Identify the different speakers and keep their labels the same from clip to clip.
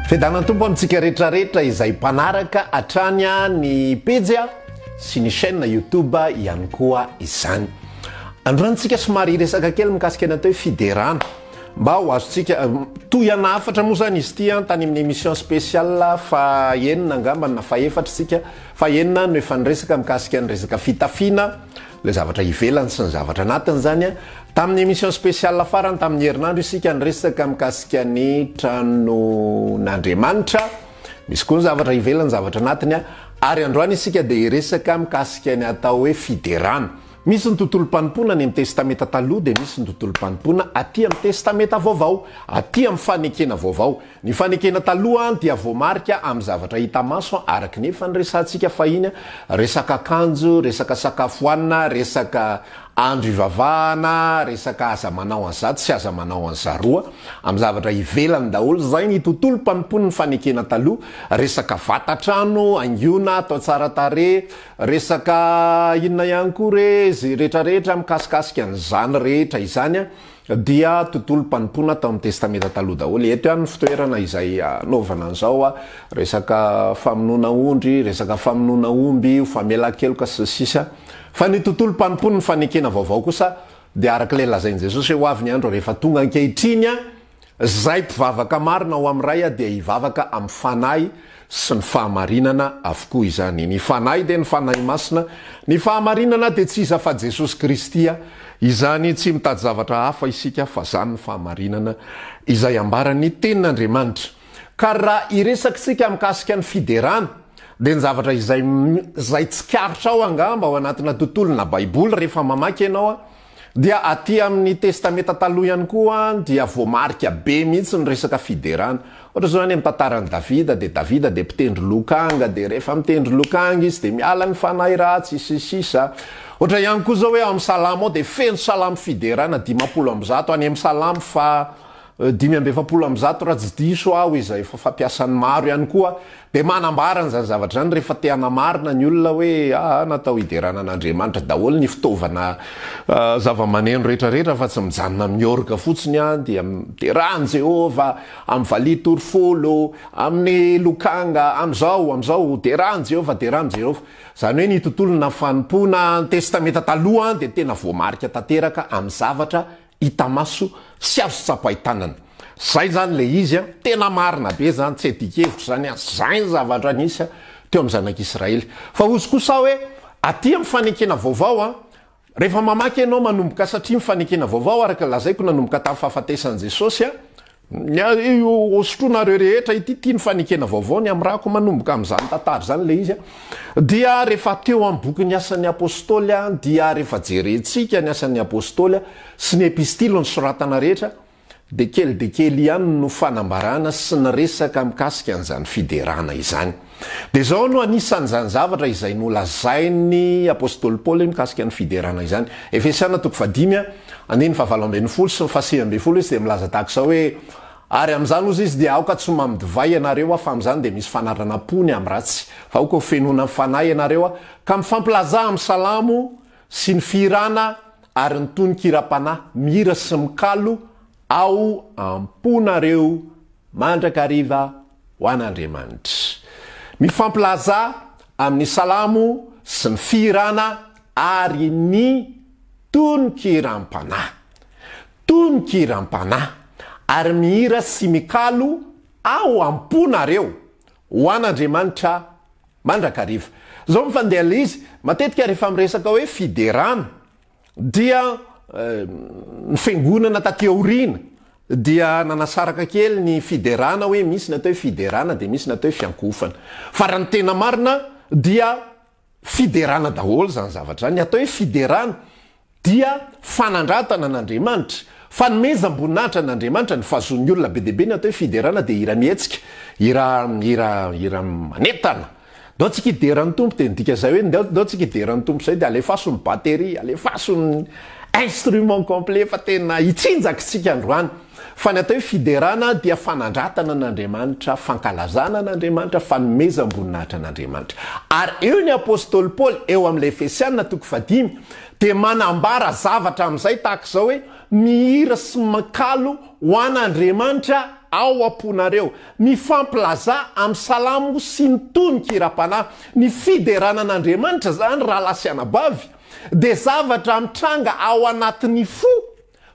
Speaker 1: Fiadanan'ny Tompo amintsika rehetra rehetra izay mpanaraka hatrany ny pejy sy ny chaîne YouTube ihany koa izany. Androany tsika somary hiresaka kely mikasika ny atao hoe fiderana. Mba ho azontsika toy ana hafatra moa zany izy ity an, tany amin'ny émission spéciale faha enina angambany na faha efatra isika, faha enina no efa niresaka mikasika ny resaka fitafiana, ilay zavatra ivelany sy ny zavatra anatiny zany an. Tamin'ny émission spéciale farany tamin'ny herinandro isika niresaka mikasika ny tranon'Andriamanitra, misy koa ny zavatra ivelany, zavatra anatiny an, ary androany isika dia hiresaka mikasika ny atao hoe fiderana. Misy ny tontolom-panompoana any amin'ny Testamenta Taloha dia misy ny tontolom-panompoana aty amin'ny Testamenta Vaovao, aty amin'ny Fanekena Vaovao. Ny Fanekena Taloha dia voamarika amin'ny zavatra hita maso araka ny efa niresahantsika fahiny, resaka akanjo, resaka sakafo hohanina, resaka andro ivavahana, resaka aza manao an'izato sy aza manao an'izaroa, amin'ny zavatra ivelany daholo izay ny tontolom-panompoan'ny Fanekena Taloha, resaka vatan-trano, haingoina, atao tsara tarehy, Resaka inona ihany koa re ze rehetra rehetra mikasikasika an'izany rehetra izany dia tontolom-panompoana tao amin'ny testamenta taloha daholo. Eto ihany ny fitoerana izay anaovana an'izao, resaka famonoana ondry, resaka famonoana omby ho famelan-keloka sy ny sisa. Fa ny tontolom-panompoan'ny fanekena vaovao kosa dia araka ilay lazain'i Jesosy hoe ho avy ny andro rehefa tonga ankehitriny Izay mpivavaka marina ao amin'ny Ray dia hivavaka amin'ny Fanahy sy ny fahamarinana avokoa izany. Ny Fanahy dia ny Fanahy Masina, ny fahamarinana dia tsy iza fa Jesosy Kristy. Izany tsy mitady zavatra hafa isika fa zany ny fahamarinana izay ambaran'ny Tenin'Andriamanitra. Ka raha hiresaka isika mikasika ny fiderana dia ny zavatra izay izay tsikaritrao angamba ao anatina tontolona Baiboly rehefa mamaky ianao Dia aty amin'ny Testamenta Taloha ihany koa dia voamarika be mihitsy ny resaka fiderana. Ohatra izao any amin'ny tantaran'i Davida dia Davida dia mpitendry lokanga dia rehefa mitendry lokanga izy dia miala ny fanahy ratsy sy ny sisa. Ohatra ihany koa izao hoe ao amin'ny Salamo ao dia feno salamo fiderana 150 any amin'ny Salamo faha 145 raha tsy diso aho izay efa fampiasan'ny maro ihany koa dia manambara an'izany zavatra izany rehefa te hanamarina ny olona hoe aa natao hiderana an'Andriamanitra daholo ny fitaovana zava-maneno rehetra rehetra fa tsy mijanona amin'ny orga fotsiny an dia midera an'i Jehovah amin'ny valiha torofolo amin'ny lokanga amin'izao amin'izao dera an'i Jehovah dera an'i Jehovah izany hoe ny tontolona fanompoana ny testamenta taloha dia tena voamarika tanteraka amin'ny zavatra hita maso sy azo tsapain-tanana. Zay zany le izy an, tena marina be zany, tsy adika-hevitra zany an, zay ny zavatra nisy teo amin'ny zanak'Israely. Fa hozy kosa aho hoe, aty amin'ny fanekena vaovao an, rehefa mamaky ianao manomboka satria ny fanekena vaovao araka ny lazaiko nanomboka tamin'ny fahafatesan'i Jesosy an, Ny ahy hosotroinareo rehetra ity, ity ny fanekena vaovao, ny amin'ny rako, manomboka amin'izany tantara izany ilay izy. Dia rehefa teo amin'ny bokin'ny Asan'ny Apostoly, dia rehefa jerentsika ny Asan'ny Apostoly sy ny epistily nosoratana rehetra, dia kely dia kely ihany no fanambarana sy ny resaka mikasika an'izany fiderana izany. Dia izao no anisan'izany zavatra izay nolazain'ny apostoly Paoly mikasika ny fiderana izany. Efesiana toko fahadimy, andininy fahavalo ambin'ny folo sy ny fahasivy ambin'ny folo izy dia milaza tahaka izao hoe, Ary amin'izany, hozy izy, dia aoka tsy ho mamy divay ianareo, fa amin'izany dia misy fanaranam-po ny amin'ny ratsy. Fa aoka ho fenoina ny fanahy ianareo, ka mifampilazà amin'ny salamo sy ny fihirana ary ny tonon-kiram-panahy, mihira sy mikalo ao am-ponareo mandrakariva ho an'Andriamanitra. Mifampilaza amin'ny salamo sy ny fihirana ary ny tononkiram-panahy. Tononkiram-panahy, ary mihira sy mikalo ao am-ponareo ho an'Andriamanitra mandrakariva. Izao mifandeha ilay izy, matetika rehefa miresaka hoe fiderana, Dia ny fiangonana taty aoriana dia nanasaraka kely ny fiderana hoe misy ny atao hoe fiderana dia misy ny atao hoe fiankohofana. Fa raha ny tena marina dia fiderana daholo izany zavatra izany. Ny atao hoe fiderana dia fanandratana an'Andriamanitra, fanomezam-boninahitra an'Andriamanitra. Ny fahazoan'ny olona be dia be ny atao hoe fiderana dia hira mihetsika, hira hira hira manentana. Ndao tsika hidera ny Tompo dia midika izay hoe ndao ndao tsika hidera ny Tompo izay dia alefaso ny batterie, alefaso ny instrument complet fa tena hitsinjaka isika androany. Fa ny atao hoe fiderana dia fanandratana an'Andriamanitra, fankalazana an'Andriamanitra, fanomezam-boninahitra an'Andriamanitra. Ary eo ny apostoly Paoly eo amin'ilay Efesiana toko fahadimy dia manambara zavatra amin'izay tahaka izao hoe mihira sy mankalo ho an'Andriamanitra. ao am-ponareo. Mifampilazà amin'ny salamo sy ny tonon-kiram-panahy. Ny fiderana an'Andriamanitra izany, rahalahy sy anabavy, dia zavatra mitranga ao anatin'ny fo,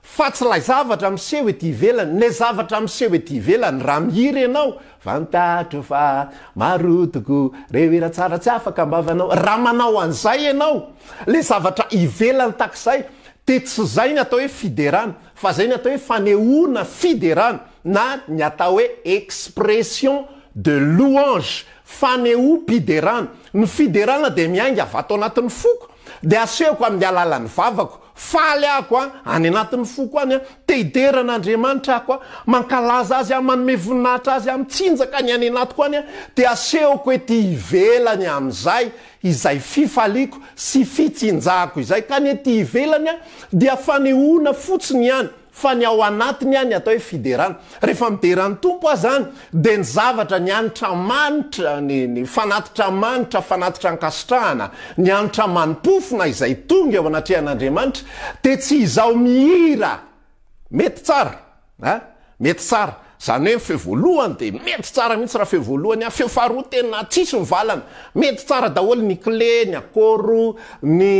Speaker 1: fa tsy ilay zavatra miseho ety ivelany. Ilay zavatra miseho ety ivelany, raha mihira ianao, Fantatro fa maro tokoa reo hira tsara tsy afaka am-bavanao. Raha manao an'izay ianao, ilay zavatra ivelany tahaka izay, dia tsy izay ny atao hoe fiderana, fa izay ny atao hoe fanehoana fiderana, na ny atao hoe expression de louange, fanehoam-piderana. Ny fiderana dia miainga avy ato anatin'ny foko, dia asehoko amin'ny alalan'ny vavako. Faly ako an, any anatin'ny foko any an, te hidera an'Andriamanitra ako an, mankalaza Azy aho, manome voninahitra Azy aho, mitsinjaka ny any anatiko any an, dia asehoko ety ivelany amin'izay izay fifaliako sy fitsinjahako izay, ka ny ety ivelany an dia fanehoana fotsiny ihany. Fa ny ao anatiny ny atao hoe fiderana. Rehefa midera ny Tompo aho zany dia ny zavatra, ny hanitra manitra, ny ny fanatitra manitra, fanatitra ankasitrahana, ny hanitra mani-pofona izay tonga eo anatrehan'Andriamanitra dia tsy izaho mihira mety tsara a, mety tsara. Zany hoe feo voalohany dia mety tsara mihitsy raha feo voalohany an, feo faharoa tena tsisy mivalana, mety tsara daholo ny clé, ny accord, ny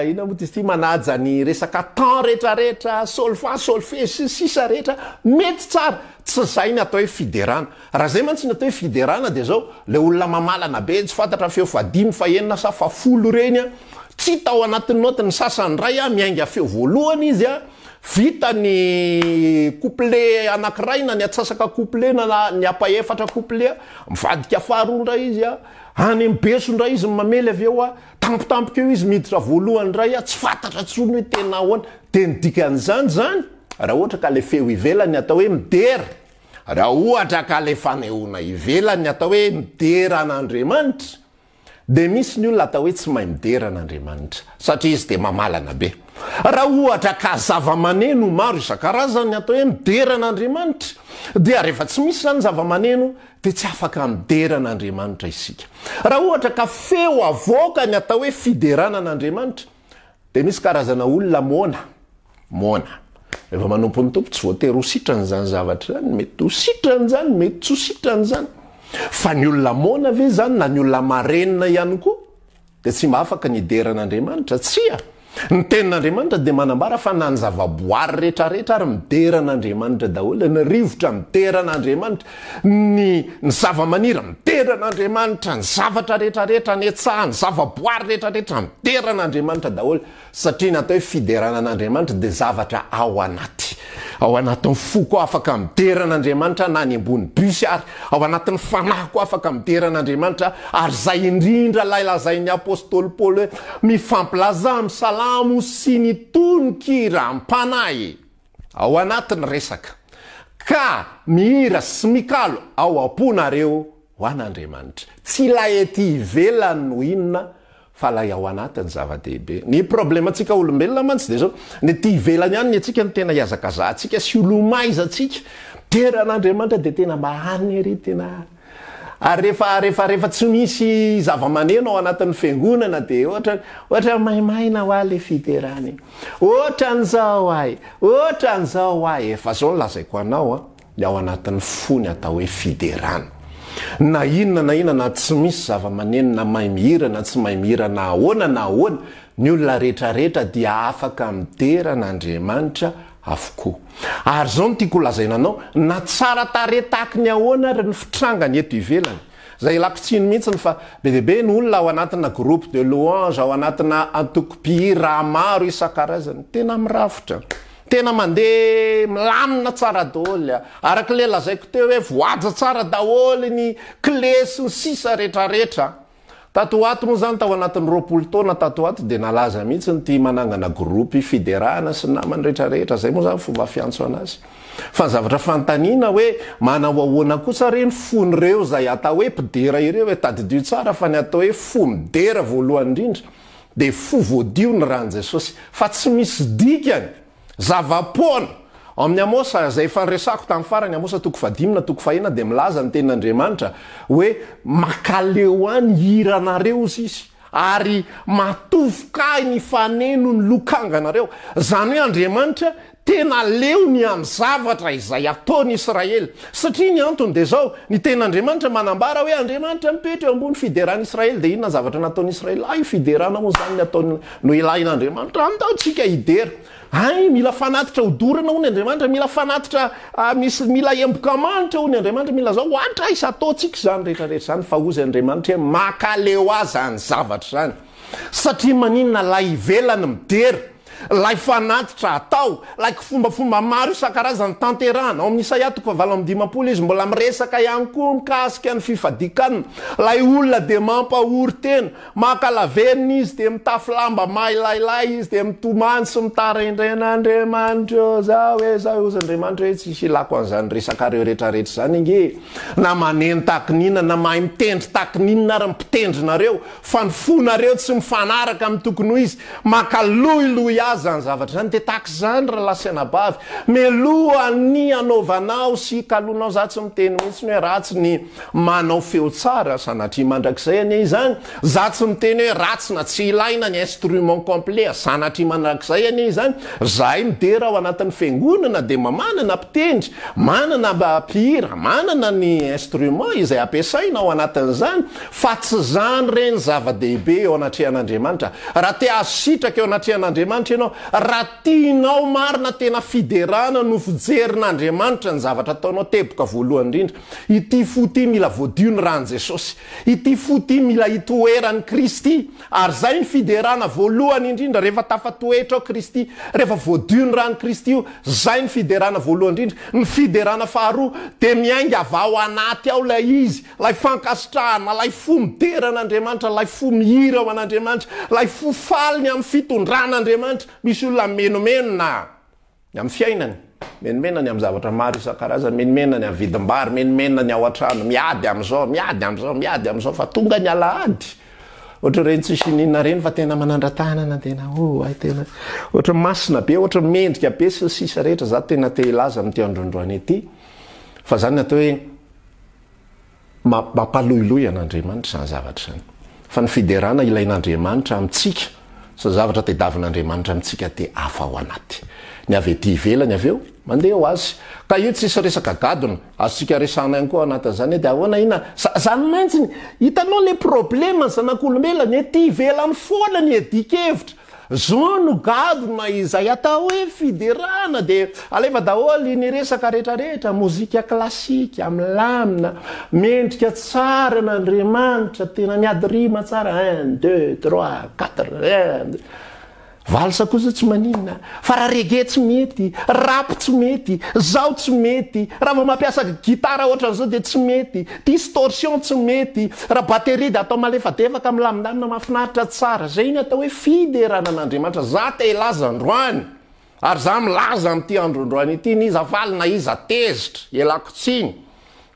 Speaker 1: inona moa izy ity manaja ny resaka temps rehetra rehetra, solfa, solfege sy ny sisa rehetra, mety tsara, tsy zay ny atao hoe fiderana. Raha zay mantsy ny atao hoe fiderana dia zao, le olona mamalana be tsy fantatra feo fahadimy, fahenina sa fahafolo ireny an, tsy hita ao anatin'ny note ny sasany indray an, miainga feo voalohany izy an, Vita ny couplet anankiray na ny atsasaka couplet na ny ampahefatra couplet, mivadika faharoa indray izy a, any amin'ny beso indray izy mamely avy eo a, tampotampoka eo izy miditra voalohany indray a, tsy fantatra intsony hoe tena ahoana. Dia ny dikan'izany izany, raha ohatra ka ilay feo ivelany atao hoe midera, raha ohatra ka ilay fanehoana ivelany atao hoe midera an'Andriamanitra, Dia misy ny olona atao hoe tsy mahay midera an'Andriamanitra, satria izy dia mamalana be. Raha ohatra ka zava-maneno maro isan-karazany ny atao hoe midera an'Andriamanitra, dia rehefa tsy misy izany zava-maneno, dia tsy afaka midera an'Andriamanitra isika. Raha ohatra ka feo avoaka ny atao hoe fiderana an'Andriamanitra, Dia misy karazana olona moana, moana. Rehefa manompo ny Tompo tsy voatery ho sitrany izany zavatra izany, mety ho sitrany izany, mety tsy ho sitrany izany. Fa ny olona moana ve izany na ny olona marenina ihany koa dia tsy mba afaka ny hidera an'Andriamanitra? Tsia! Ny tenin'Andriamanitra dia manambara fa na ny zavaboary rehetrarehetra ary midera an'Andriamanitra daholo, ny rivotra midera an'Andriamanitra, ny ny zava-maniry midera an'Andriamanitra, ny zavatra rehetrarehetra any an-tsaha, ny zava-boary rehetrarehetra midera an'Andriamanitra daholo, satria ny atao hoe fiderana an'Andriamanitra dia zavatra ao anaty, ao anatin'ny foko aho afaka midera an'Andriamanitra na any ambony bus ary, ao anatin'ny fanahiko aho afaka midera an'Andriamanitra, ary izay indrindra ilay lazain'ny apostoly Paoly hoe mifampilaza amin'ny salamo sy ny tonon-kiram-panahy. Ao anaty ny resaka. Ka mihira sy mikalo ao am-ponareo ho an'Andriamanitra. Tsy ilay ety ivelany no inona fa ilay ao anaty ny zava-dehibe. Ny problemantsika olombelona mantsy dia izao, ny ety ivelany ihany ny antsika no tena ihazakazahantsika sy olomaizantsika. Midera an'Andriamanitra dia tena mba any ery tena. Ary rehefa rehefa rehefa tsy misy zava-maneno ao anatin'ny fiangonana dia ohatra ohatra maimaina hoa le fiderana e. Ohatran'izao ahy, ohatran'izao ahy. Efa zao no lazaiko anao an, ny ao anatin'ny fo ny atao hoe fiderana. Na inona na inona na tsy misy zava-maneno na mahay mihira na tsy mahay mihira na ahoana na ahoana, ny olona rehetra rehetra dia afaka midera an'Andriamanitra avokoa. Ary izao no tiako holazaina anao, na tsara tarehy tahaky ny ahoana ary ny fitrangany eto ivelany, izay ialako tsiny mihitsy fa be dia be ny olona ao anatina groupe de louange, ao anatina antoko mpihira maro isan-karazany, tena mirafitra, tena mandeha milamina tsara daholo, araka ilay lazaiko teo hoe voahaja tsara daholo ny clé sy ny sisa retraretra. Tato ho ato moa izany, tao anatin'ny 20 taona tato ho ato dia nalaza mihitsy ity manangana groupe fiderana sy ny namany rehetra rehetra, izay moa izany fomba fiantso anazy. Fa ny zavatra fanontaniana hoe manao ahoana kosa re ny fon'ireo izay atao hoe mpidera ireo e? Tadidio tsara fa ny atao hoe fo midera voalohany indrindra dia fo voadio ny ran'i Jesosy fa tsy misy dikany. Zava-poana! Ao amin'ny Amosa, izay efa niresahako tamin'ny farany, Amosa toko fahadimy na toko fahenina, dia milaza ny Tenin'Andriamanitra hoe, Mankaleo ahy ny hiranareo, hozy izy, ary mahatofoka ahy ny fanenon'ny lokanganareo. Izany hoe Andriamanitra. Tena leo ny amin'ny zavatra izay ataon'i Israely. Satria ny antony dia izao, ny tenin'Andriamanitra manambara hoe Andriamanitra mipetra eo ambony fideran'i Israely, dia inona ny zavatra nataon'i Israely? Hay fiderana moa izany ny ataony, no ilain'Andriamanitra, andao tsika hidera. Hay mila fanatitra hodorana hono Andriamanitra, mila fanatitra misy, mila emboka manitra hono Andriamanitra, mila izao, hatraiza ataontsika izany rehetra rehetra izany, fa hozy Andriamanitra hoe mankaleo ahy izany zavatra izany. Satria maninona ilay ivelany midera? Ilay fanatitra atao, ilay kifombafomba maro isan-karazany tanterahana. Ao amin'ny Isaia toko fahavalo amby 50 izy mbola miresaka ihany koa mikasika ny fifadian-kanina. Ilay olona dia mampahory tena, maka lavenona izy dia mitafy lamba mailailay izy dia mitomany sy mitaraindraina, Andriamanitra ô, zaho e, zaho e, hozy Andriamanitra hoe tsisy ilako an'izany resakareo retraretra izany ange e. Na maneno takininona, na mahay mitendry takininona ary ny mpitendrinareo, Fa ny fonareo tsy mifanaraka amin'ny tokony ho izy, makaloiloy azy izany zavatra izany, dia tahaka izany rahalahy sy anabavy, mialohan'ny hanaovanao sy hikaloanao, za tsy miteny mihitsy hoe ratsy ny manao feo tsara, sanatria mandrakizay anie izany, za tsy miteny hoe ratsy na tsy ilaina ny instrument complet, sanatria mandrakizay anie izany, zahay midera ao anatin'ny fiangonana dia mba manana mpitendry, manana mpihira, manana ny instrument izay ampiasaina ao anatin'izany, Fa tsy izany re ny zava-dehibe eo anatrehan'Andriamanitra. Raha te hahazo sitraka eo anatrehan'Andriamanitra ianao, raha tianao marina tena fiderana no fijerin'Andriamanitra ny zavatra ataonao, teboka voalohany indrindra, ity fo ity mila voadio ny ran'i Jesosy. Ity fo ity mila itoeran'i Kristy. Ary izay ny fiderana voalohany indrindra, rehefa tafatoetra ao Kristy, rehefa voadio ny ran'i Kristy io, izay ny fiderana voalohany indrindra. Ny fiderana faharoa dia miainga avy ao anaty ao ilay izy. Ilay fankasitrahana, ilay fo midera an'Andriamanitra, ilay fo mihira ho an'Andriamanitra, ilay fo faly ny amin'ny fitondran'Andriamanitra. Misy olona mimenomenona ny amin'ny fiainany, mimenomenona ny amin'ny zavatra maro isan-karazany, mimenomenona ny amin'ny vidim-bary, mimenomenona ny ao an-trano, miady amin'izao, miady amin'izao, miady amin'izao, fa tonga ny alahady, ohatran'ireny tsisy ininona ireny fa tena manandra-tanana, tena oh, hay tena ohatran'ny masina be, ohatran'ny mendrika be sy ny sisa rehetra. Za tena te hilaza amin'ity androandroany ity fa zany ny atao hoe Mampaloiloy an'Andriamanitra izany zavatra izany. Fa ny fiderana ilain'Andriamanitra amintsika sy ny zavatra tediavin'Andriamanitra amintsika dia hafa ao anaty. Ny avy ety ivelany avy eo mandeha ho azy. Ka io tsisy resaka gadona. Azontsika resahana ihany koa ao anatin'izany hoe dia ahoana inona. Zany mantsy, hitanao ilay problema ny zanak'olombelona, ny ety ivelany foana ny iadian-kevitra. Zo no gadona izay atao hoe fiderana dia alefa daholo ny resaka retraretra, mozika klasika, milamina, mendrika tsara an'Andriamanitra, tena miady rima tsara, un, deux, trois, quatre, un, deux. Valsa kosa tsy maninona, fa raha reggae tsy mety, rap tsy mety, zao tsy mety, raha vao mampiasa gitara ohatran'izao dia tsy mety, Distorsion tsy mety, raha batterie dia atao malefadefaka milamindamina mahafinaritra tsara, zay ny atao hoe fiderana an'Andriamanitra, za te hilaza androany ary za milaza amin'ity andro androany ity n'iza faly na iza tezitra, ialako tsiny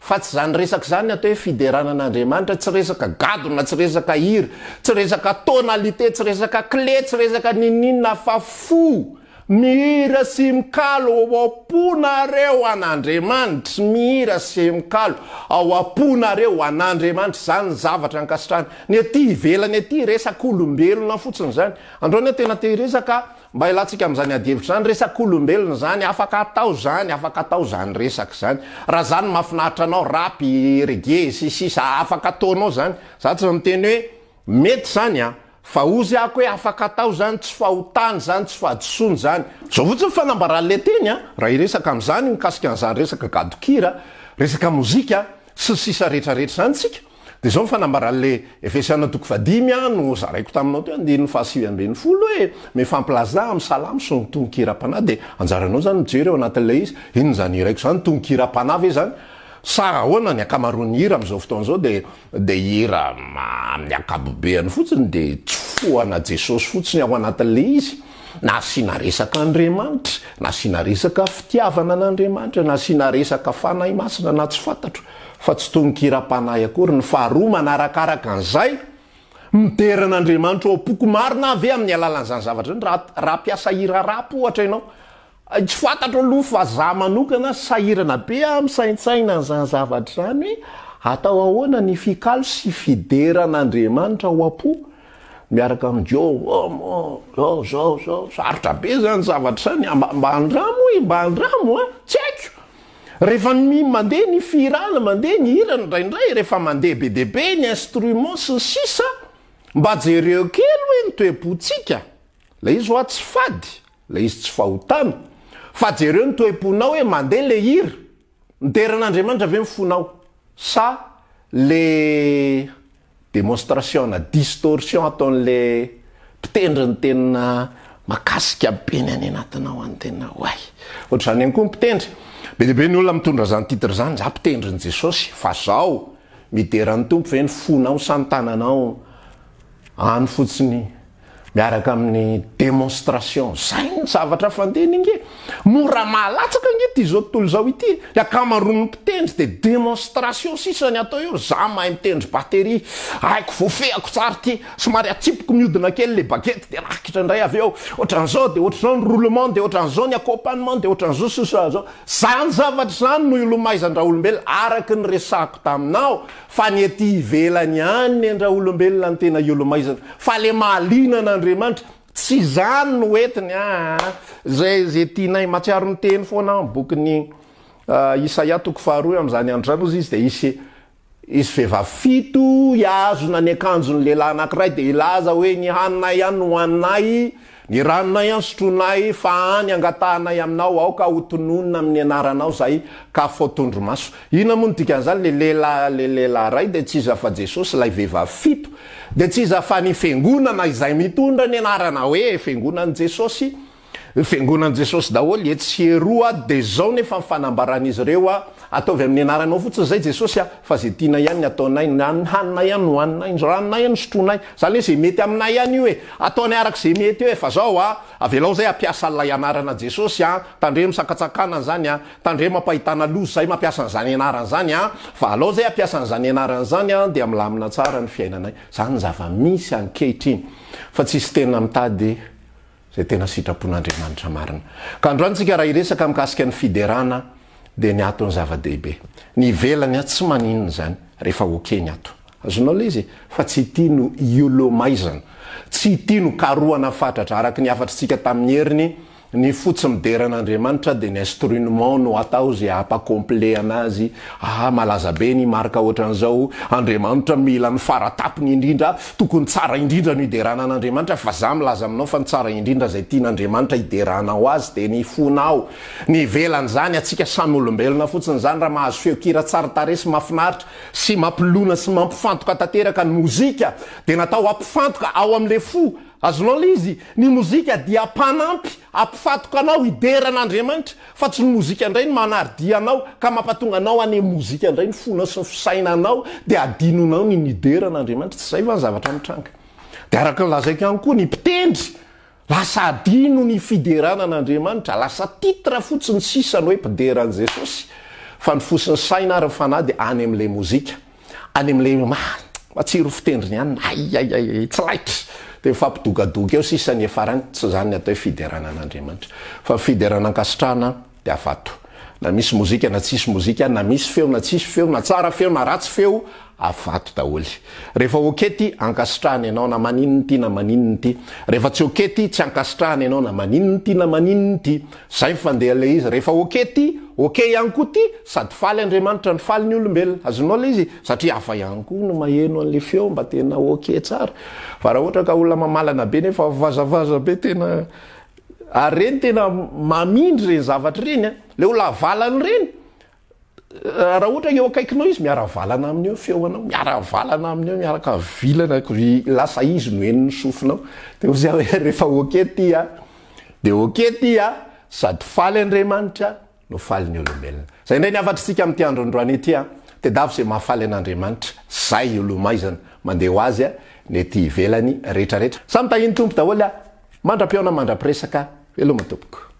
Speaker 1: fa tsy zany resaka zany ny atao hoe fiderana an'Andriamanitra, tsy resaka gadona, tsy resaka hira, tsy resaka tonalité, tsy resaka clé, tsy resaka ninoninona fa fo. Mihira sy mikalo ao am-ponareo an'Andriamanitra, mihira sy mikalo ao am-ponareo an'Andriamanitra, izany ny zavatra ankasitrahana. Ny aty ivelany aty resak'olombelona fotsiny izany. Androany aho tena te hiresaka mba hialantsika amin'izany adihevitra izany, resak'olombelona izany, afaka atao izany, afaka atao izany resaka izany. Raha izany mahafinaritra anao, rap, reggae, sy ny sisa, afaka ataonao izany. Za tsy miteny hoe Mety zany an! Fa ozy ako hoe afaka atao zany, tsy fahotana zany, tsy fahadisoana zany. Zao fotsiny fanambaran'le teny an, raha hiresaka amzany mikasika an'zany resaka gadon-kira, resaka mozika, sy ny sisa rehetra rehetra zany tsika, de zao ny fanambaran'le Efesiana toko fahadimy an no zaraiko taminao teo andininy faha 19 hoe mifampilazà amin'ny salamo sy ny tononkiram-panahy de anjaranao zany mijery ao anatin'ilay izy, inona zany hiraiko zany, tononkiram-panahy ve zany? Sa ahoana ny ankamaroan'ny hira amin'izao fotoana izao dia dia hira amin'ny ankapobeany fotsiny dia tsofohana Jesosy fotsiny ao anatin'ilay izy, na asiana resaka Andriamanitra, na asiana resaka fitiavana an'Andriamanitra, na asiana resaka Fanahy Masina na tsy fantatro, fa tsy tononkiram-panahy akory. Ny faharoa manarakaraka an'izay, midera an'Andriamanitra ao am-poko marina aho ve amin'ny alalan'izany zavatra izany? Raha raha mpiasa hira rap ohatra ianao, Tsy fantatro aloha fa za manokana sahirana be aho misaintsaina an'izany zavatra izany hoe atao ahoana ny fikalo sy fidera an'Andriamanitra ao am-po. miaraka amin'i Joe, oh, oh, zao, zao, sarotra be zany zavatra zany, mba andramo e, mba andramo a, tsy haiko. Rehefa ny mandeha ny fihirana, mandeha ny hira indraindray, rehefa mandeha be dia be ny instrument sy ny sisa, mba jereo kely hoe ny toe-pontsika. Ilay izy hoa tsy fady, ilay izy tsy fahotana. Fa jereo ny toe-ponao hoe mandeha ilay hira, midera an'Andriamanitra ve ny fonao? Sa le Démonstration na distorsion ataon'le mpitendry ny tena makasika be ny any anatinao any tena oay. Ohatr'izany ihany koa ny mpitendry. Be dia be ny olona mitondra izany titre izany, za mpitendrin'i Jesosy, fa zao, midera ny Tompo ve ny fonao sa ny tananao any fotsiny Miaraka amin'ny démonstration. Zay ny zavatra fandehany ange. Mora mahalatsaka ange ity zao tontolo izao ity. Ny ankamaroan'ny mpitendry dia démonstration sisa ny atao eo. Za mahay mitendry batterie. Haiko, voafehako tsara ity. Somary atsipiko mihodina kely le baguette dia rakitra indray avy eo. Ohatran'izao dia ohatr'izao ny roulement dia ohatran'izao ny accompagnement dia ohatran'izao sy ohatran'izao. Zany zavatra izany no ilomaizan-draolombelona araka ny resahako taminao. Fa ny ety ivelany ihany ny an-draolombelona no tena iolomaizana. Fa le mahaliana an'Andriamanitra, tsy izany no entiny aa. Zay ze tianay, mahatsiaro ny teny foana aho, bokin'i Isaia toko faharoa, amin'izany andro izany hozy izy dia hisy hisy vehivavy fito hihazona ny akanjon'ny lehilahy anankiray dia hilaza hoe ny haninay ihany no hohaninay, Ny ranonay an sotroinay fa any angatahanay aminao aoka ho tononina amin'ny anaranao zahay ka fao tondromaso. Inona moa no dikan'izany? Le lehilahy le lehilahy ray dia tsy iza fa Jesosy, ilay vehivavy fito dia tsy iza fa ny fiangonana izay mitondra ny anarana hoe fiangonan'i Jesosy. Fiangonan'i Jesosy daholo etsy sy eroa dia zao nefa ny fanambaran'izy ireo a Ataovy amin'ny anaranao fotsiny izay Jesosy a, fa izay tianay ihany ny ataonay, ny haninay ihany no hohaninay, ny ranonay ihany no sotroinay, izany hoe izay mety aminay ihany io e, ataonay araka izay mety eo e, fa zao a, avelao izay hampiasa an'ilay anarana Jesosy a, tandremo sakantsakanana izany a, tandremo ampahitana loza izay mampiasa an'izany anarana izany a, fa alao izay hampiasa an'izany anarana izany a, dia milamina tsara ny fiainanay. Izany ny zava-misy ankehitriny, fa tsisy tena mitady Izay tena sitrapon'Andriamanitra marina. Ka androany tsika raha hiresaka mikasika ny fiderana dia ny ato ny zava-dehibe. Ny ivelany tsy maninona izany rehefa ok ny ato. Azonao ilay izy e? Fa tsy ity no iolomaizana. Tsy ity no karohana fatratra. Araka ny hafatritsika tamin'ny heriny, ny fo tsy midera an'Andriamanitra dia ny instrunement no atao izay hampa complet anazy. Ah, malaza be ny marika ohatran'izao, Andriamanitra mila ny fara-tapony indrindra, tokony tsara indrindra no hiderana an'Andriamanitra, fa za milaza aminao fa ny tsara indrindra izay tian'Andriamanitra hideranao azy dia ny fonao. Ny ivelan'izany, antsika samy olombelona fotsiny izany, raha mahazo feon-kira tsara tarehy sy mahafinaritra sy mampilona sy mampifantoka tanteraka ny mozika dia natao hampifantoka ao amin'ilay fo, azonao ilay izy? Ny mozika dia mpanampy hampifantoka anao hidera an'Andriamanitra. Fa tsy ny mozika indray no manaridia anao ka mampatonga anao any amin'ny mozika indray ny fonao sy ny fisainanao dia adinonao ny midera an'Andriamanitra. Tsy izay va ny zavatra mitranga? Dia araka ny lazaiko ihany koa, ny mpitendry lasa adino ny fiderana an'Andriamanitra, lasa titre fotsiny sisa ny hoe mpidera an'i Jesosy, fa ny fo sy ny saina ary ny fanahy dia any amin'ilay mozika. Any amin'ilay matsiro fitendriny any, hay hay hay, tsy laitra! Dia mifampidogadoga eo sisa ny hiafarany, tsy izany ny atao hoe fiderana an'Andriamanitra. Fa ny fiderana ankasitrahana dia avato. Na misy mozika na tsisy mozika, na misy feo na tsisy feo, na tsara feo na ratsy feo, avato daholo. Rehefa ok ity, ankasitrahana ianao na maninona ity na maninona ity. Rehefa tsy ok ity, tsy ankasitrahana ianao na maninona ity na maninona ity. Zay ny fandeha ilay izy, rehefa ok ty, ok ihany koa ty, sady faly Andriamanitra no faly ny olombelona, azonao ilay izy? Satria hafa ihany koa no maheno an'ilay feo mba tena ok tsara, fa raha ohatra ka olona mamalana be nefa vazavaza be tena, ary ireny tena mamindry ireny zavatra ireny an, ilay olona avalany ireny, Raha ohatra eo akaikinao izy, miara-valana aminy eo ny feo anao, miara-valana aminy eo, miaraka vilana, lasa izy no henon'ny sofinao. Dia hoy aho hoe rehefa ok ty a, dia ok ty a, sady faly Andriamanitra no faly ny olombelona. Izay indray ny hafatr'isika amin'ity andro androany ity a, tedavo izay mahafaly an'Andriamanitra, zay olomaizana, mandeha ho azy a, ny ety ivelany rehetra rehetra. Samy tahin'ny Tompo daholo a, mandra-pihaona mandra-piresaka, veloma tompoko.